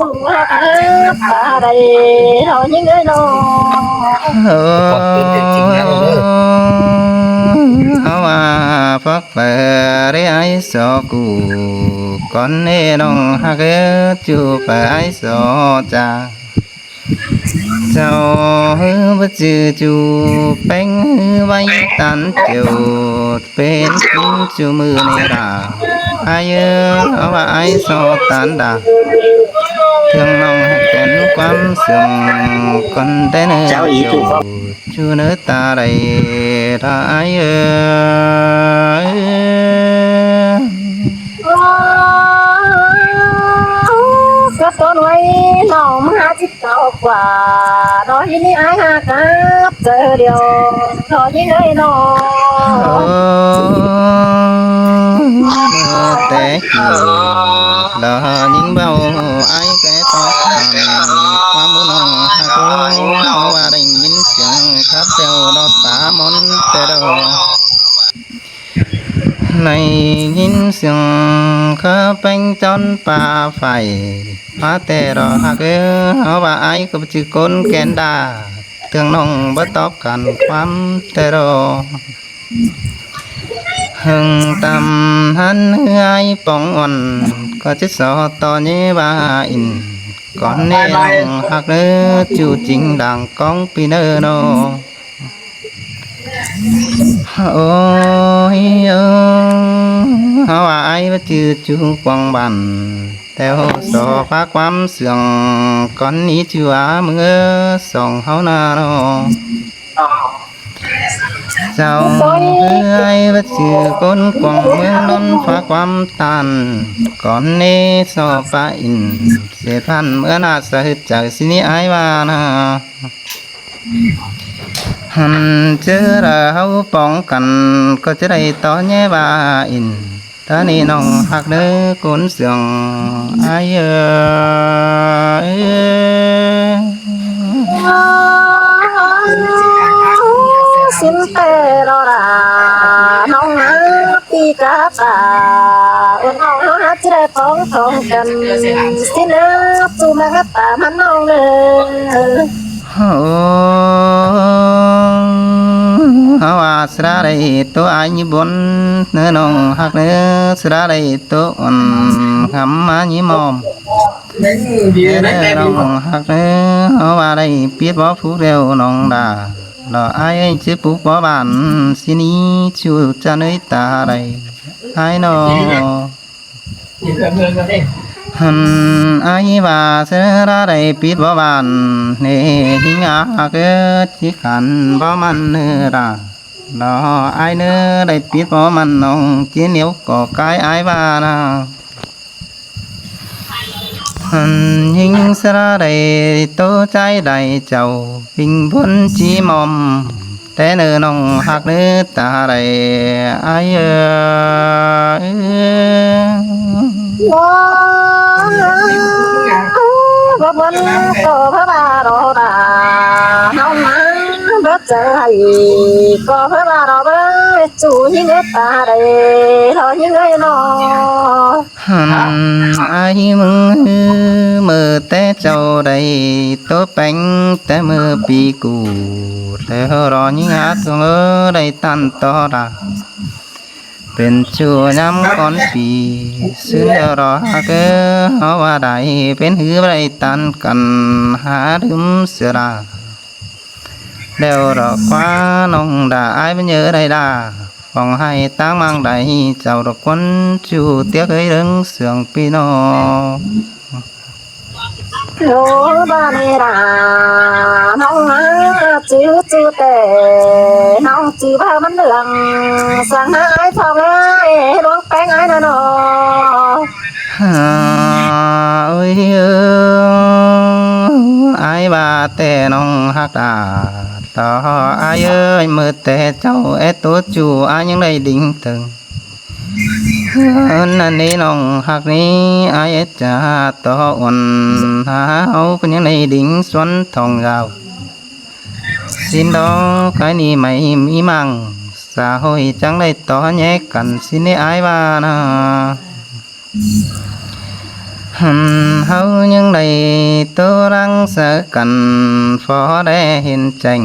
ສົ່ງຫາຕາໃດເຮົາຍິງເອີຍນ້ອງ ເອີ ເຮົາວ່າພວກເປີເດອ້າຍຊໍກູ ກ່ອນເດນ້ອງຮັກເອີຍ ຈູເປີອ້າຍຊໍຈາ ເຈົ້າເຮີບໍ່ຈື່ຈູແປ້ງ ເຮີໄວ້ຕານເຈົ້າ ເປັນກິນຊູມື້ນີ້ດາ ອາຍເອີຍ ເອົາວ່າອາຍຊໍຕານດາ ເຖິງນ້ອງຮັກແກ່ນຄວາມເຊື່ອງ ກ່ອນແຕ່ເນີເຈົ້າ ຈູເນີຕາໃດດາ ອາຍເອີຍ. ເກີດຕົນໄວ້ນ້ອງມາຫາຊິເຈົ້າກວ່າ ນ້ອງເຫັນນີ້ອາຍຫາກັບເທື່ອດຽວ ນ້ອງຍິງເອີຍນ້ອງ ເອີ ແຕ່ກີ້ລາຍິງເບົາ ອາຍແກ່ຕອບຄວາມບຸນນ້ອງຮັກເອີຍ ເຮົາວ່າໄດ້ຍິນສຽງຄາບແຊວດອກຕາມອນແຕ່ດອກ ໄດ້ຍິນສຽງຄາແປ້ງຈອນປ່າໄຟ ມາແຕ່ດອກຮັກເອີຍ ເຮົາວ່າອາຍກໍບໍ່ຈື່ຄົນແກ່ນດາ ເຖິງນ້ອງບໍ່ຕອບການຄວາມແຕ່ດອກ ເຖິງຕຳຫັ້ນເອື້ອຍປອງອ່ອນ ກໍຈະສອດຕໍ່ເຍວ່າອິນ ກ່ອນເນນ້ອງຮັກເນີ ຈູຈິງດັ່ງກອງປີເນີນ້ອງ. ໂອ້ຍເອີ ເຮົາວ່າອາຍວ່າຈື່ຈູກວາງບ້ານ ແຕ່ເຮົາສອກຫາຄວາມເຊື່ອງ ກ່ອນນີ້ຈື່ວ່າເມືອສອງເຮົານານ້ອງ ເຈົ້າເອີຍວ່າຈື່ຄົນກວາງເມືອງນອນຝາກຄວາມຕ້ານ ກ່ອນນີ້ສອກປາອິນ ເສດພັນເມືອນາສະຫຶດເຈົ້າ ຊິນີ້ອາຍວ່ານາ. ຫັ້ນເຈີລະເຮົາປ້ອງກັນ ກໍຈະໄດ້ຕໍ່ແຍວ່າອິນ ຕານີ້ນ້ອງຮັກເດີຄົນເຊື່ອງ ອາຍເອີຍ. ສິນແຕ່ລໍລາ ນ້ອງຮັກປີກາຕາ ໂອ້ ນ້ອງຮັກຈະໄດ້ປ້ອງກັນ ສິນຮັກສູ່ມາກັບຕາມັນນ້ອງເດີ. ໂອ້ ເຮົາວ່າສະລາໄດ້ໂຕອາຍຢູ່ບົນເນີນ້ອງຮັກເດີ ສະລາໄດ້ໂຕອ່ອນຄຳມາຍິມອມ ເດີນ້ອງຮັກເດີ ເຮົາວ່າໄດ້ປິດບໍ່ຜູກແລ້ວນ້ອງດາ ລະອາຍເອີຍຈະປູກບໍ່ບານ ຊິໜີຊູຈະເນີຍຕາໃດ ອາຍນ້ອງ. ຫັ້ນອາຍວ່າເສືອລາໄດ້ປິດບໍ່ບານ ເນຫິງອາເກີດຊິຂັນບໍ່ມັນເນີລາ ລະອາຍເນີໄດ້ປິດບໍ່ມັນນ້ອງຈີນຽວກໍກາຍອາຍວ່ານາ. ຫັ້ນຍິງເສືອລາໄດ້ໂຕໃຈໄດ້ເຈົ້າ ວິງບົນຈີມອມ ແຕ່ເນີນ້ອງຮັກເນີຕາໃດ ອາຍເອີຍ. ບໍ່ເບິ່ງກໍເພິ່ນວ່າລໍດາ ເຮົາມາເບິດໃຈ ກໍເພິ່ນວ່າລໍເບິ່ງຈູຍິງເອີຍຕາໃດ ລໍຍິງເອີຍນ້ອງ. ຫັ້ນອາຍມຶງຮືເມີແຕ່ເຈົ້າໄດ້ໂຕແປງ ແຕ່ເມີປີກູແລ້ວລໍຍິງຫາຕົວເອີໄດ້ຕັນຕໍ່ດາ ເປັນຊູຍາມກ່ອນປີ ຊຶນແລ້ວລໍຫາເກີເຮົາວ່າໄດ້ເປັນຮືບໍ່ໄດ້ຕັນກັນ ຫາດື່ມເສືອລາ ແລ້ວດອກຄວານ້ອງດາ ອາຍມັນເຢີໄດ້ດາ ຂອງໃຫ້ຕາງມັງໄດ້ ເຈົ້າດອກຄົນຊູຕຽກເອີຍເລື່ອງເຊື່ອງພີ່ນ້ອງ. ໂອບາເນລາ ນ້ອງນາຈື່ຈື່ແຕ່ ນ້ອງຈື່ວ່າມັນເລື່ອງ ສັ່ງຫາອ້າຍພໍ່ເອີຍ ຫຼວງແປງອ້າຍນະນ້ອງ. ຫາ ໂອ້ຍເອີ ອ້າຍວ່າແຕ່ນ້ອງຮັກດາ ຕໍ່ອ້າຍເອີຍ ເມີແຕ່ເຈົ້າແອໂຕຈູ ອ້າຍຍັງໄດ້ດິງເຖິງ ເອີ ນັ້ນເດ້ນ້ອງຮັກນີ້ ອ້າຍຈະຕໍ່ອ່ອນ ຫາເຮົາກໍຍັງໄດ້ດິງສວນທອງຍາວ ສິນດອກກາຍນີ້ໄມ່ມີມັງ ສາໂຫຍຈັ່ງໄດ້ຕໍ່ແຍກກັນ ສິນນີ້ອ້າຍວ່ານາ. ຫັ້ນເຮົາຍັງໄດ້ໂຕລັງໃສ່ກັນ ພໍໄດ້ເຫັນແຈ້ງ.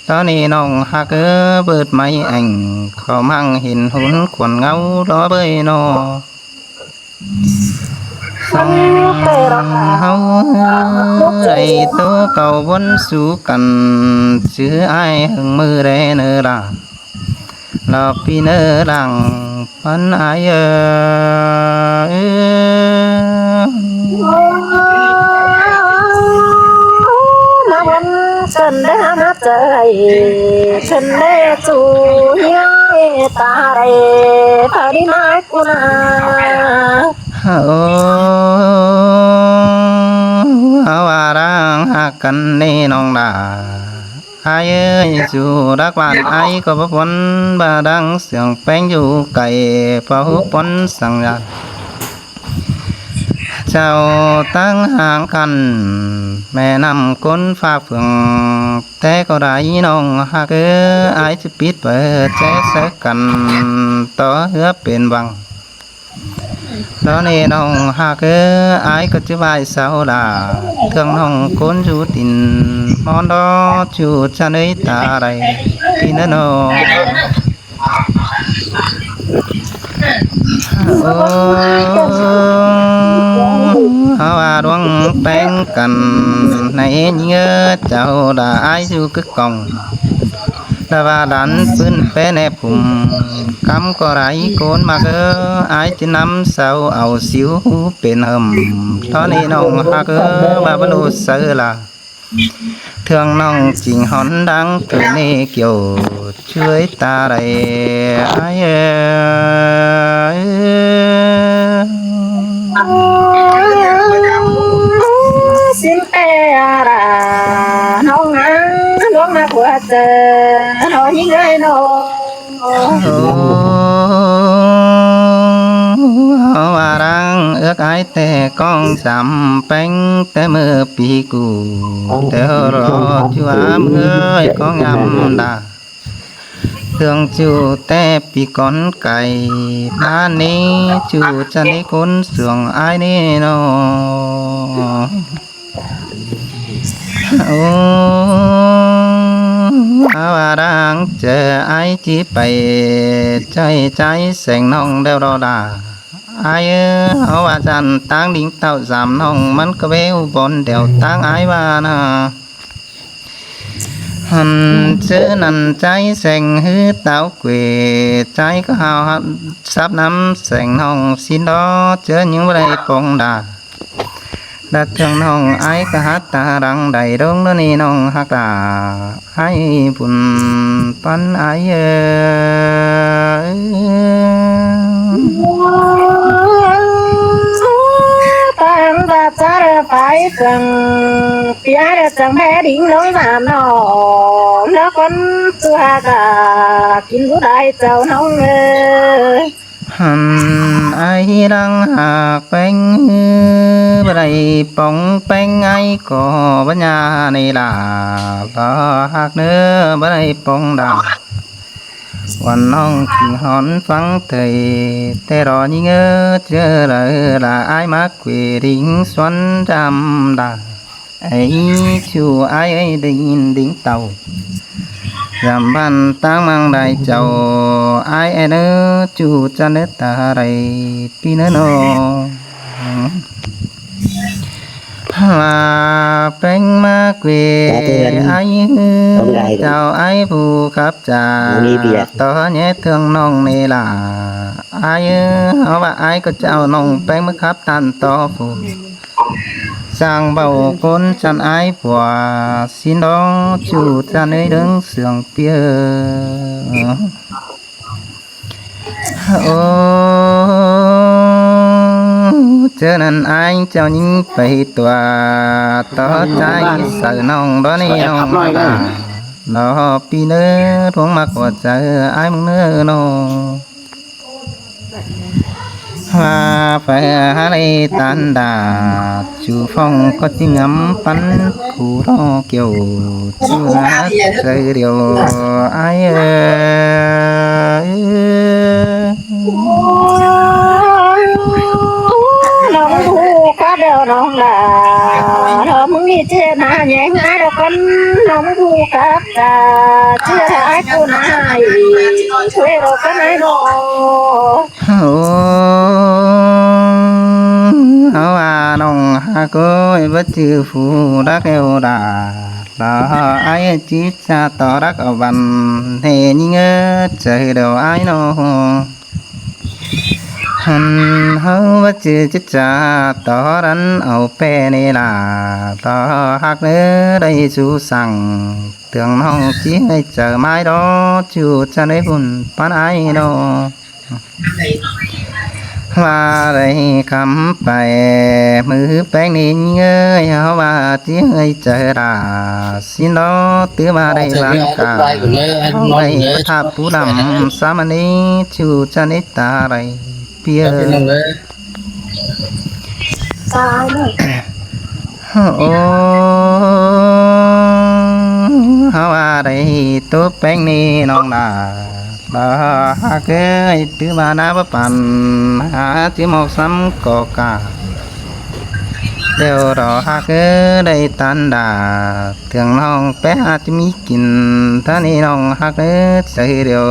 ຕອນນີ້ນ້ອງຮັກເອີ ເປີດໄມແອ່ງ ເຂົ້າມັງເຫັນຫຸນຂວັນເງົາ ລໍເບີຍນໍ. ສ່ອງເຮົາໄດ້ໂຕເກົ່າວົນສູ່ກັນ ຊື່ອ້າຍຫຶງມື້ແລເນີລາ ລອບປີເນີລາງ ປັນອາຍເອີ. ມາວັນເຊີນເດີມາເຈີ ເຊີນເດີສູ່ຍາຍຕາໄດ້ ພາດີມາກຸນາ. ໂອ້ ເຮົາວ່າລາງຮັກກັນເດ້ນ້ອງດາ. ອ້າຍເອີຍ ສູ່ດັກບ້ານອ້າຍກໍບໍ່ພົ້ນ ບາດັງສຽງແປ້ງຢູ່ໄກ ເຝົ້າປົນສັງຍານ ເຈົ້າຕັ້ງຫ່າງກັນ ແມ່ນ້ຳກົ້ນຟ້າເຟືອງ. ແຕ່ກໍໄດ້ນ້ອງຮັກເອີຍ ອ້າຍຈະປິດເປີດໃຈໃສ່ກັນ ຕໍ່ເຮືອເປັນວັງ. ຕອນນີ້ນ້ອງຮັກເອີຍ ອ້າຍກໍຈະໄຫວ້ເຊົາລາ ເຄື່ອງນ້ອງກົ້ນຢູ່ດິນ ມອນດໍຈູຈະເນີຍຕາໄດ້ ປີເນີນ້ອງ. ໂອ້ ເຮົາວ່າດວງແປງກັນ ໃນຍິງເອີຍ ເຈົ້າລະອ້າຍຢູ່ຄືກ່ອງ ລະວ່າຫຼານປືນແປແນບ ຜົມກຳກໍໄດ້ໂກນໝາກເອີ ອ້າຍຈະນຳເຊົາເອົາສິວເປັນເຫິມ. ຕອນນີ້ນ້ອງຮັກເອີ ວ່າບໍ່ຮູ້ເຊີລະ ເທື່ອງນ້ອງຈິງຫອນດັງເກີເນກຽວ ຊ່ວຍຕາໄດ້ອ້າຍເອີ. ສິນແປອາລາ ນ້ອງນາງ ນ້ອງນາກວ່າເຈີ ນ້ອງຍິງເອີຍນ້ອງ. ໂອ້ ວ່າລາງເອີກອາຍແຕ່ກ້ອງສຳແປງ ແຕ່ເມື່ອປີກູ ແຕ່ລໍຈວມເອີຍກ້ອງຍຳດາ ເຄື່ອງຈູແຕ່ປີກ່ອນໄກ ມານີ້ຈູຈະໄດ້ຄົນສວງອາຍເນນ້ອງ. ໂອ້ ເຮົາວ່າດາງເຈີອ້າຍຈິໄປ ໃຈໃຈແສງນ້ອງແລ້ວດອດາ ອ້າຍເອີ. ເຮົາວ່າຊັ້ນຕາງດິງເຕົ້າສາມນ້ອງ ມັນກະເວວບ່ອນດຽວຕາງອ້າຍວ່ານະ ຫັ້ນເຈີນັ້ນໃຈແສງຫືເຕົ້າເກວ ໃຈກໍຫາວຮັບສັບນຳແສງນ້ອງ ສິນດອເຈີຍັງບໍ່ໄດ້ປົງດາ ດາເທື່ອງນ້ອງອ້າຍກະຫາຕາດັງໄດ້ດົງ ດຽວນີ້ນ້ອງຮັກຕາ ໃຫ້ບຸນປັນອ້າຍເອີ. ຕາງຕາຈາໄປເຄື່ອງ ປຽດຈັງແມ່ດິງນ້ອງສາມນ້ອງ ນະຄອນສຸຮາກາ ກິນບໍ່ໄດ້ເຈົ້ານ້ອງເອີຍ. ຫັ້ນອ້າຍລັງຫາກແປ້ງ ບໍ່ໄດ້ປົງແປ້ງ ອ້າຍກໍບັນຍາໃນລາ ລອຮັກເນີ ບໍ່ໄດ້ປົງດາ ວັນນ້ອງກິນຫອນຟັງເຕີຍ ແຕ່ລໍຍິງເອີ ເຈີເລີລາ ອ້າຍມາເກວດິງສວນຈຳດາ. ໄອ້ຊູອ້າຍເອີຍ ໄດ້ຍິນດິງເຕົ້າ ຍາມບ້ານຕ່າງມັງໄດ້ເຈົ້າ ອ້າຍເອີຍເນີ ຈູຈະເນີຕາໄດ້ປີເນີນ້ອງ ວ່າແປ້ງມາເກວ ອ້າຍເອີຍ ເຈົ້າອ້າຍຜູ້ຂັບຈາ ຕໍ່ແຍເທື່ອງນ້ອງເນລາ ອ້າຍເອີຍ ເຮົາວ່າອ້າຍກໍຈະເອົານ້ອງແປ້ງມາຂັບຕານຕໍ່ຜູ້ ສ້າງເບົາກົ້ນຈັນອາຍຜົວ ສິນດອຈູຈະເນີຍເດີງເຊື່ອງເປີຍ. ໂອ້ ເຈີນັ້ນອາຍເຈົ້າຍິງໄປຕົວ ຕໍ່ໃຈໃສ່ນ້ອງ ດອນນີ້ນ້ອງດາ ດອກປີເນີ ທວງມາກວ່າໃຈອ້າຍມຶງເນີນ້ອງ. ວ່າໄປຫາໄລຕານດາ ຈູຟອງກໍຈິງງຳປັນຄູລໍກ່ຽວ ຈູຮັກໃຈດຽວອ້າຍເອີຍ. ນ້ອງຜູ້ຂ ຖ້າເຮົາມຶງມີເຈດນາແຍງອາຍດອກກັນ ນ້ອງບໍ່ກັບຕາ ເຈດນາອາຍຜູ້ນາຍ ຊ່ວຍດອກກັນອ້າຍນ້ອງ. ໂອ້ ເຮົາວ່ານ້ອງຮັກເອີຍ ບໍ່ຈື່ຜູ້ຮັກແລ້ວດາ ລາອາຍຈິດຈະຕໍ່ຮັກເອົາບັນ ເຮຍິງເອີຍ ໃຈດຽວອາຍນ້ອງ. ຫັ້ນເຮົາວ່າຈື່ຈິດຈະຕໍ່ລັນເອົາແປເນລາ ຕໍ່ຮັກເດີໄດ້ສູ່ສັ່ງ ເຕືອງນ້ອງຈິໃຫ້ເຈົ້າມາຍດອກ ຈູຈະໄດ້ບຸນປານອາຍດອກ ວ່າໄດ້ຄຳໄປ ມື້ແປງນີ້ເອີຍ ເຮົາວ່າຈິໃຫ້ເຈົ້າລາ ຊິນດອກ ຖືວ່າໄດ້ບາງກາ ໄດ້ປະທັບຜູ້ນຳສາມະເນ ຈູຈະນິດຕາໄດ້ເປີຍ ໂອ້ ເຮົາວ່າໄດ້ໂຕແປງນີ້ນ້ອງລາ ລາເອີຍ ຖືວ່ານາບໍ່ປານ ຫາຈິໝອກຊ້ຳກໍກາ ແລ້ວດອກຮັກເອີຍ ໄດ້ຕັນດາ ເຖິງນ້ອງແປຫາຈະມີກິນ ຕານີ້ນ້ອງຮັກເດີ ໃຈດຽວ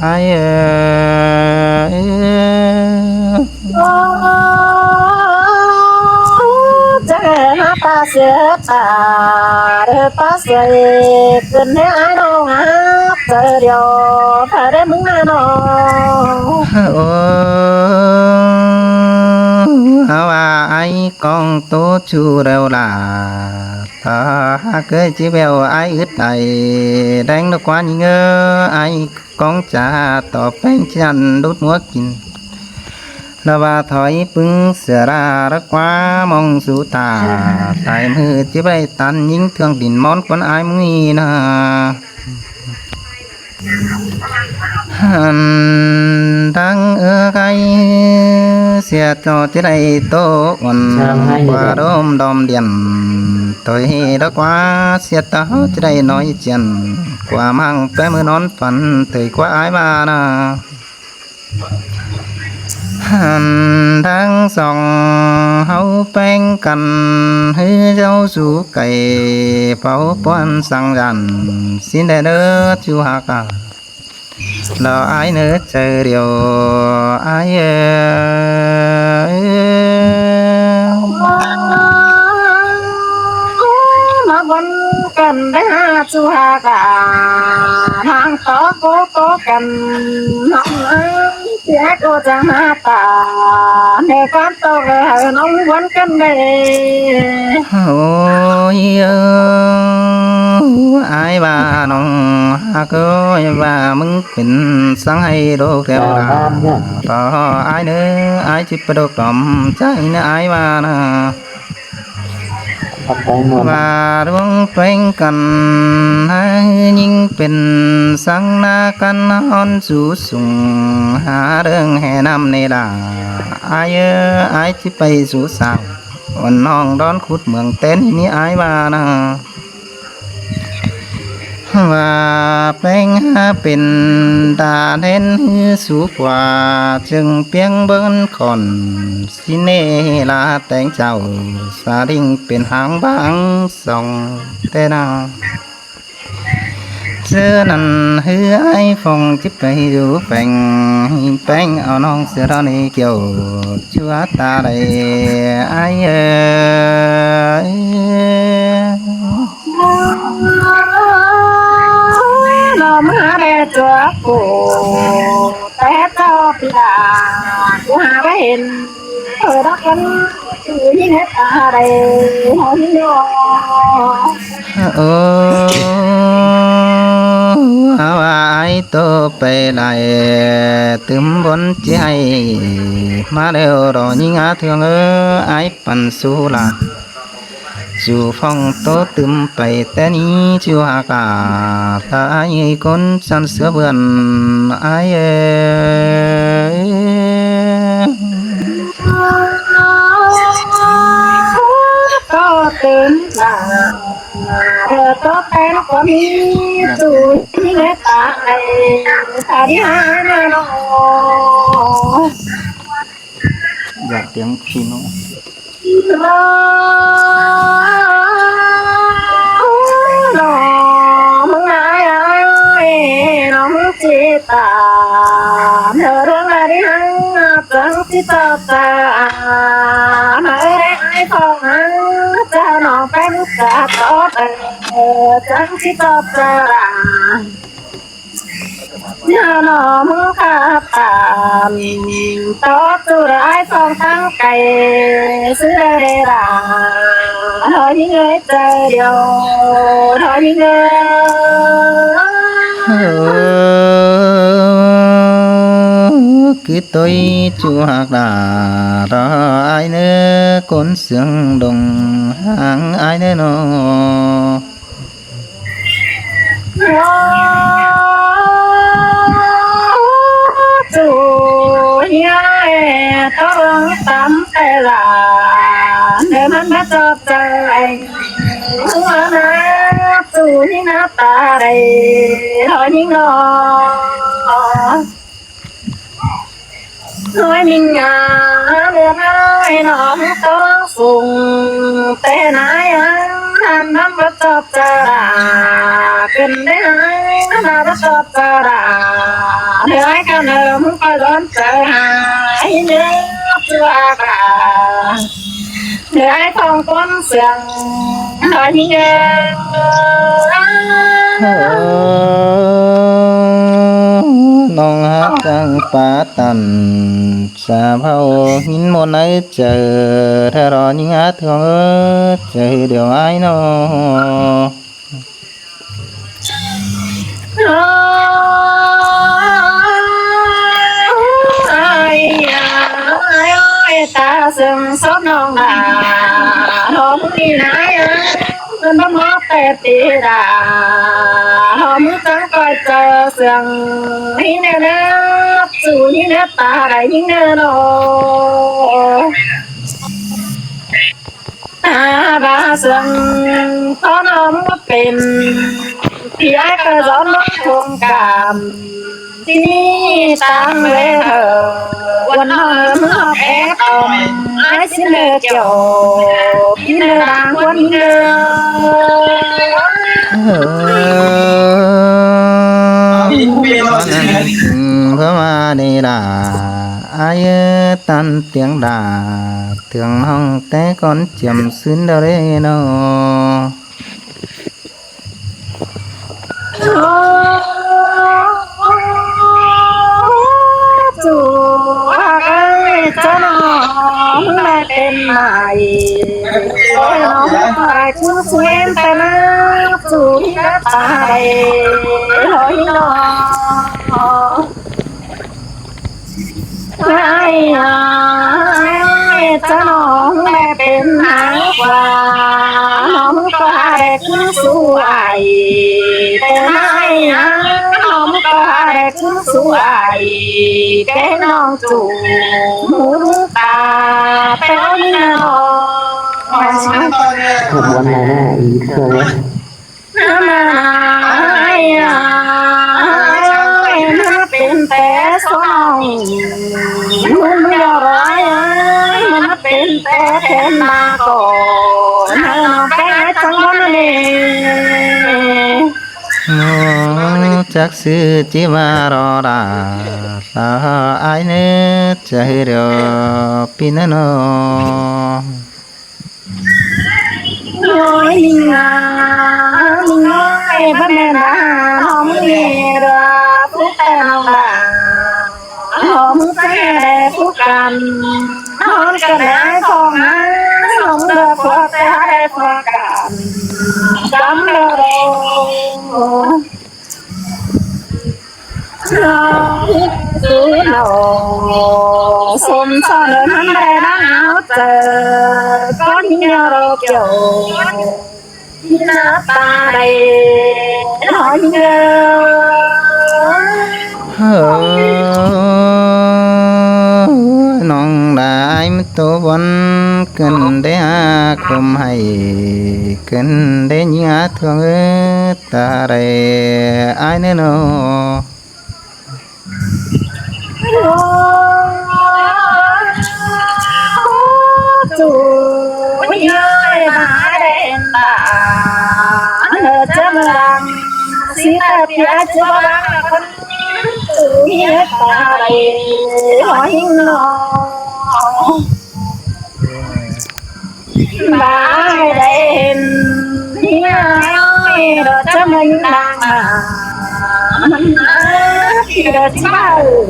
ອາຍເອີຍ ຈະຫາປາເສຍຕາເດີ ປາເສຍຂຶ້ນໃຫ້ອາຍນ້ອງຮັກ ໃຈດຽວພາເດີ ມຶງນານ້ອງ ໂອ້ ເຮົາວ່າອາຍກອງໂຕຈູແລ້ວລາ ຖ້າຫາກເຄີຍຈິແວວອາຍອຶດໄອ ແດງດອກກວາຍິງເອີຍ ອາຍກອງຈາຕໍ່ແປງຈັນດຸດຫົວກິນ ລະວ່າຖອຍປຶງເສືອລາລະກວາມອງສຸຕາ ສາຍມືຈິໄປຕັນຍິງເຄື່ອງດິນມອນກວນອາຍມຶງນີ້ນາ. ຫັ້ນທັງເອີກໄກ ເສຍໂຕຈະໄດ້ໂຕອ່ອນ ກວ່າດົມດອມດຽນ ໂຕເຮດອກວ່າ ເສຍໂຕຈະໄດ້ນ້ອຍຈຽນ ກວ່າມັງແປມື້ນອນຝັນ ເຕີຍກວ່າອາຍວ່ານາ. ຫັ້ນທັງສອງເຮົາແປງກັນ ໃຫ້ເຈົ້າສູ່ໄກ ເຝົ້າປ່ອນສັງຢານ ສິ້ນແດ່ເດີຈູຮັກ ລາອາຍເນີ ໃຈດຽວອາຍເອີຍ ມາບົນກັນໄດ້ຫາຊູຫາກາ ທາງຕໍ່ໂກໂຕກັນ ນ້ອງເອີຍ ເສຍໂຕຈາກໜ້າຕາ ໃນຄວາມໂຕເອີຍ ນ້ອງວັນກັນໄດ້ ໂອ້ຍເອີ ອາຍວ່ານ້ອງຮັກເອີຍ ວ່າມຶງເປັນສັງໃຫ້ໂລກແລ້ວລະ ຕໍ່ອາຍເນີ ອາຍຊິປະດົກດອມໃຈນະ ອາຍວ່ານະ ວ່າດວງແປງກັນ ໃຫ້ຍິງເປັນສັງນາກັນ ຮ້ອນສູສູງ ຫາເລື່ອງແຫ່ນ້ຳໃນລາ ອາຍເອີ ອາຍຊິໄປສູ່ສາວ ອ່ອນນ້ອງດອນຂຸດເມືອງແຕ່ນນີ້ ອາຍວ່ານະ. ວ່າແປງຫາເປັນຕາແທນ ຄືສູກວ່າຈຶ່ງປຽງເບິ່ນຂອນ ຊິເນລາແຕງເຈົ້າ ສາລິງເປັນຫາງບາງສ່ອງແຕ່ນາ ເທື່ອນັ້ນ ຄືອ້າຍຟອງຈິໄປຢູ່ແປງ ແປງເອົານ້ອງເສືອດອນໃຫ້ກ່ຽວ ຊົ່ວຕາໄດ້ອ້າຍເອີຍ ນ້ອງມາແດ່ຕົວກູ ແຕ່ເຈົ້າປີດາ ກູຫາໄດ້ເຫັນ ເອີ ດອກກັນ ຄືຍິງໃຫ້ຕາໄດ້ ເຮົາຍິງຍອ ໂອ້ ຫາວ່າອ້າຍໂຕໄປຫຼາຍ ຕື່ມບົນຈິໃຫ້ ມາແລ້ວດອກຍິງອາເທືອງເອີຍ ອ້າຍປັນສູ່ລາ ສູ່ຟອງໂຕຕື່ມໄປແຕ່ນີ້ ຊູຫາກາ ຖ້າອ້າຍຄົນສັນເສືອເບືອນ ອ້າຍເອີຍ ໂຕຕື່ມຕາ ເອີ ໂຕແປງກວ່າມີ ສູ່ທີ່ເມດຕາໃຫ້ ຖ້າທີ່ຫານານ້ອງ ຢາກຕຽງພີ່ນ້ອງ ໂຕ ເມື່ອຫຼວງລະດີຮັກ ຈັກຊິຕອບຈາ ມາເອີຍໄດ້ອ້າຍຂອງຮັກ ຈານ້ອງແປ້ນຈາຕອບເອີຍ ຈັກຊິຕອບຈາລາ ຍານ້ອງຂ້າຕາມ ຕອບຈຸລາຍສອງທາງໄກ ຊື່ເດລາ ຮອຍຍິງເອີຍ ເຈີດຽວ ຮອຍຍິງເອີຍ ຄືໂຕຍຈຸຮັກດາ ລໍອ້າຍເນີ ຄົນເຊືອງດົງ ຫາງອ້າຍເນີນໍ ຈູຍາຍຕະເບິ່ງຕຳແຕ່ລາ ເດີມັນມາຈອບໃຈ ຫົວໜ້າຈູຍໜ້າຕາໄດ້ ຮອຍຍິງນອ ນ້ອຍມິງຍາເລືອດໄຫຼນອງຕ້ອງສູງ ແຕ່ນາຍອັນນຳບໍ່ຈອບຈາລາ ເປັນໄດ້ຫາຍນຳບໍ່ຈອບຈາລາ ເດືອຍກະເນີມກໍຮ້ອນໃຈຫາຍເນື້ອຕົວກາ ເອື້ອຍຂອງຄົນເຊື່ອງ ນ້ອຍຍິງເອີຍ ນ້ອງຮັກຈັ່ງປາຕັນ ສາເພົາຫີນໝົດໃນໃຈ ຖ້າລໍຍິງອາເທືອງເອີຍ ໃຈດຽວອ້າຍນ້ອງ ອ້າຍ ອ້າຍ ອ້າຍ ຕາເຊື່ອງສົບນ້ອງດາ ນ້ອງນີ້ນາຍ ເພິ່ນບໍ່ມອບແຕ່ຕີດາ ນ້ອງຈັງກ່ອຍເຈີເຊື່ອງ ນີ້ແນ່ນາ ສູ່ນີ້ແນ່ຕາໄດ້ຍິງແນ່ນອ ຕາບາເຊື່ອງ ຂໍນ້ອງບໍ່ເປັນ ທີ່ອ້າຍກະສອນນ້ອງຄົງກາມ ທີ່ນີ້ຕາມແລເຮີ ວັນນ້ອງເອີຍ ເມືອແອບອອມ ອ້າຍຊິເລີກຈອບ ກິນເລີດາງຄົນເດີ ເອີ ຕອນນັ້ນເພິ່ນວ່ານີ້ລະ ອາຍເອີຍ ຕັນຕຽງດາ ເຖິງນ້ອງແຕ່ກ່ອນຈຳຊື່ນດາເຣນໍ ຈູຮັກເອີຍ ເຈົ້ານ້ອງໄດ້ເປັນໃໝ່ ໂອ້ຍ ນ້ອງບໍ່ໄດ້ຄູເຊນແຕ່ນາ ຈູມີໜ້າຕາໄດ້ ໂອ້ຍ ນ້ອງ ອ້າຍ ອ້າຍ ເຈົ້ານ້ອງແບບເປັນນາງກວ່າ ນ້ອງກໍຫາໄດ້ຄືສູ່ອ້າຍ ແຕ່ນາຍ ນ້ອງກໍຫາໄດ້ຄືສູ່ອ້າຍ ແກ້ງນ້ອງຈູໝູຕາ ແຕ່ວ່າມີນ້ອງ ຂະບວນມາໜ້າອີກເທື່ອ. ນາມາຍ ມັນເປັນແຕ່ສອງ ມັນບໍ່ຢາກຮ້າຍ ມັນເປັນແຕ່ແທນມາກໍ ນາມາແປ້ງໄອ້ຈັງວັນເດ ໂນ ຈັກຊື່ຈິວ່າລໍລາ ລາອ້າຍເນີ ຈະໃຫ້ດຽວປີນະໂນ. ໂອ້ຍ ມິງນາ ມິງນ້ອຍ ບໍ່ແມ່ນວ່າເຮົາມີເຫຼືອຜູ້ແຕ່ນ້ອງຫຼາ ເຮົາມີໃຈແດ່ຜູ້ກັນ ເຮົາກັນແດ່ສອງຫາ ເຮົາເຫຼືອພວກແຕ່ໄດ້ພວກກັນ ຈຳເລີຍ. ສອນເດີນຫັ້ນໄດ້ດັ່ງເອົາໃຈ ກໍຍິງເອົາເກີ້າ ໜ້າຕາໄດ້ ນ້ອຍເດີ ເຮີ ນ້ອງຫຼ້າຍ ໂຕບ່ອນ ເກີນໄດ້ຫາຄົມໃຫ້ ເກີນໄດ້ຍິງຫາທວງເອີ ຕາໄດ້ອ້າຍເນີ ນ້ອງ ຈູຍເອີຍ ມາເດັ່ນຕາ ເດີຈະມາດັງ ຊິຕາເປຍຈະບາງຄົນ ເຮັດຕາໄດ້ ຂໍຫິງນ້ອງ ບາຍໄດ້ເຫັນເມຍນ້ອຍ ດອກຈະມານາງມາ ມັນມາທີ່ດອກຈະມາເອີ້ຍ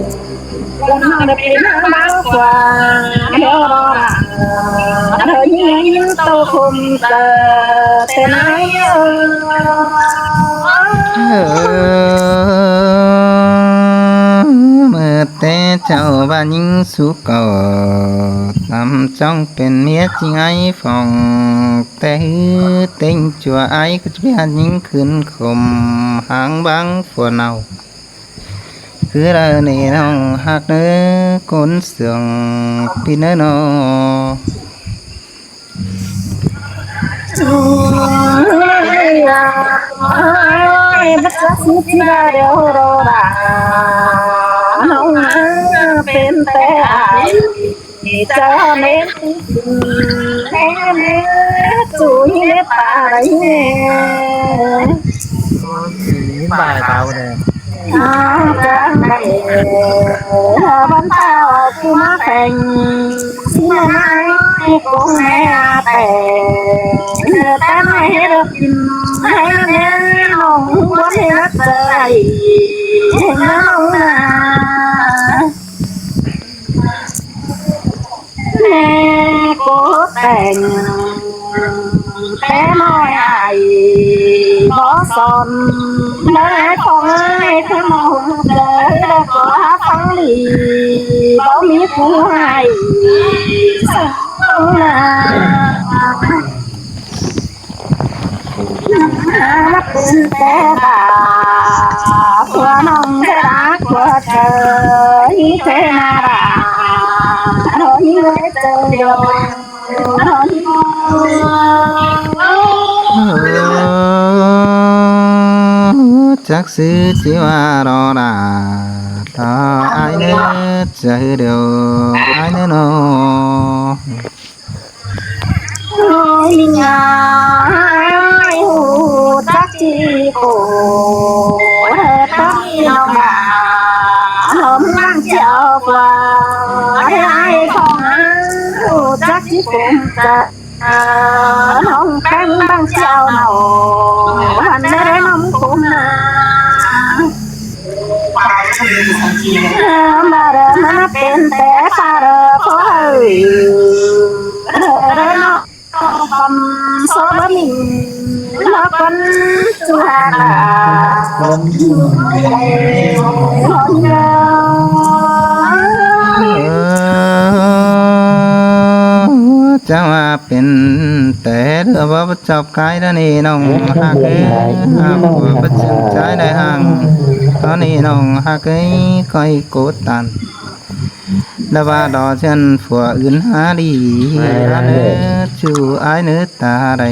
ຄົນເຮົາໄດ້ເປັນນາງບ່າວກວ່າ ດອກລາ ດອກຍິງຍິງໂຕຄົມເກີດແຕ່ໃນເອີຍ. ເມື່ອແຕ່ເຈົ້າວ່າຍິງສຸກກໍ ນຳຈ້ອງເປັນເມຍຈິງໄອ້ຟອງ ແຕ່ຮືເຕັງຈົວອ້າຍ ກໍຈະໄປຫາຍິງຄືນຄົມ ຫາງບາງຜົວເນົ່າ ຄືລະເນນ້ອງຮັກເນີ ຄົນເຊື່ອງປີເນີນ້ອງ. ໂອ້ຍ ບັດຈັກສິດຊິວ່າແລ້ວດອກລາ ນ້ອງຫາເປັນແຕ່ອ້າຍ ເຈົ້າເມັນແທ້ແທ້ ຈູຍເລັບປາໄດ້ແນ່. ໂອ້ຍ ບາຍຕາບໍ່ແດ່. ອາຈານໄດ້ ບັນດາເອົາຜູ້ມາແຂ່ງ ຊິມານາຍກົງແນ່ແຕ່ ແຕ່ມາເຮັດກິນໃຫ້ແນ່ ນ້ອງບໍ່ໄດ້ຮັກໃຈ ເຫັນນ້ອງນາ ແມ່ກໍແຕ່ງ ແຕ່ນ້ອຍອ້າຍບໍ່ສອນ ເດີຂອງອ້າຍເຖິງມາຫົວໃຈ ແລ້ວກໍຫາຟັງດີ ບໍ່ມີຜູ້ໃຫ້ສັກຄົນນາ ຫາເປັນແຕ່ດາ ຜົວນ້ອງຈະລາກວ່າເຈີ ເທນາດາ ນ້ອຍເອີຍເຈີດອກ ນ້ອຍ ຈັກຊື່ຈິວ່າລໍລາ ລໍອ້າຍເນີ ເຈີດອກອ້າຍເນີນ້ອງ. ໂອ້ຍ ມິງອາຍ ຮູ້ຈັກຈີໂກ ເອີ ຕາມີນ້ອງບາ ນ້ອງບາງຈຽວກວ່າ ໃຫ້ອ້າຍຂອງອາ ຮູ້ຈັກຈີໂກຈະ ເອີ ນ້ອງແປ້ງບາງຈຽວເນາະ ມັນໄດ້ນ້ອງກຸມນາ ມາເດີ ມາເປັນແຕ່ຟາເດີ ໂອ້ຍ ເດີເນາະ ຄຳໂຊບະມິງ ລະກັນຈຸລາກາ ເຈົ້າວ່າເປັນແຕ່ເດີ ບໍ່ ຈອບກາຍດານີ້ນ້ອງຮັກເອີຍ ຫາຜົວປະເຈິງໃຈໄດ້ຮັ່ງ ຕອນນີ້ນ້ອງຮັກເອີຍ ຂ້ອຍໂກດຕັນ ແລະວ່າດອກເຊັ່ນຜົວອື່ນຫາດີ ເດີ ຈູອ້າຍເນີຕາໃດ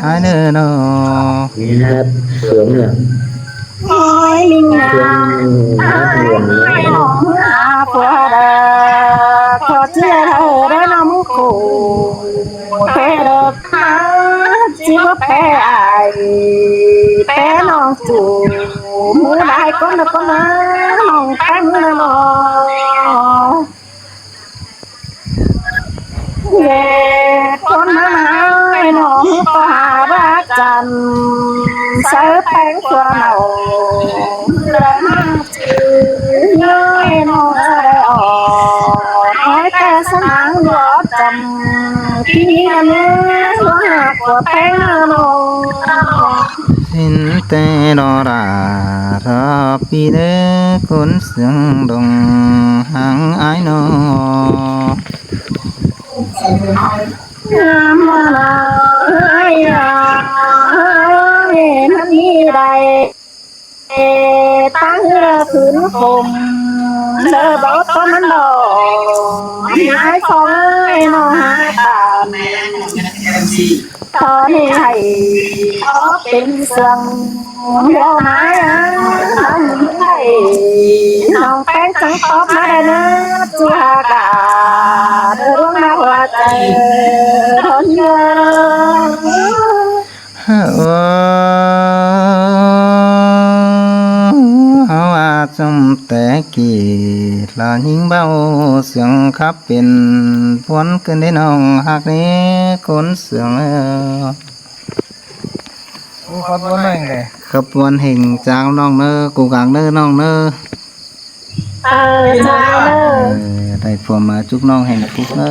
ອ້າຍເນີນ້ອງ. ໂອ້ຍ ມິງນາ ອ້າຍນ້ອງຫາຜົວເດີ ຂໍເຊື່ອເດີນຳໂຄເດີ ຫາຊິບໍ່ແປອ້າຍ ແປນ້ອງຈູ ໝູ່ຫຼາຍຄົນນະຄົນນະ ນ້ອງແປ້ງນະນ້ອງ. ເຫດຜົນມາໃຫ້ນ້ອງກໍຫາວ່າຈັນ ໃສ່ແປ້ງຕົວເນົ່າ ລະມາຈື່ນ້ອຍນ້ອງເອີຍອອກ ໃຫ້ແຕ່ສະໜາງບໍ່ຈຳ ທີ່ນີ້ນະແມ່ ບໍ່ຫາກວ່າແປ້ງເອົານ້ອງ. ສິ້ນແຕ່ລໍລາ ລໍປີເດີ ຄົນເຊື່ອງດົງ ຫາງອ້າຍນ້ອງ. ງາມມາລາຍອາຍ ມັນມີໄດ້ ຕັ້ງເຮືອຄືນຄົມ ເດີບໍ່ຕ້ອງມັນດອກ ໃຫ້ອ້າຍສອງອ້າຍນ້ອງຫາຕາແມ່ ຕອນນີ້ໃຫ້ອອກເປັນເຊື່ອງ ດຽວມາໃຫ້ນ້ອງແປ້ງຈັ່ງຕອບມາໄດ້ນະ ຈຸຮາກາດດວງໃນຫົວໃຈ ເດີ ເຮົາວ່າຊົມ ແຕ່ກີ້ລະຍິງເບົາສຽງຂັບເປັນ ພວນຂຶ້ນເດ້ນ້ອງຮັກເດ້ຄົນເຊື່ອງເອີ. ໂອ້ ຂອບຄຸນແຮງເດ້ ຂອບຄຸນແຮງຈາກນ້ອງເດີ ກູກາງເດີນ້ອງເດີ. ເອີ ເຈົ້າເດີ ເອີ ໄດ້ຜົວມາຈຸກນ້ອງແຮງທຸກເດີ.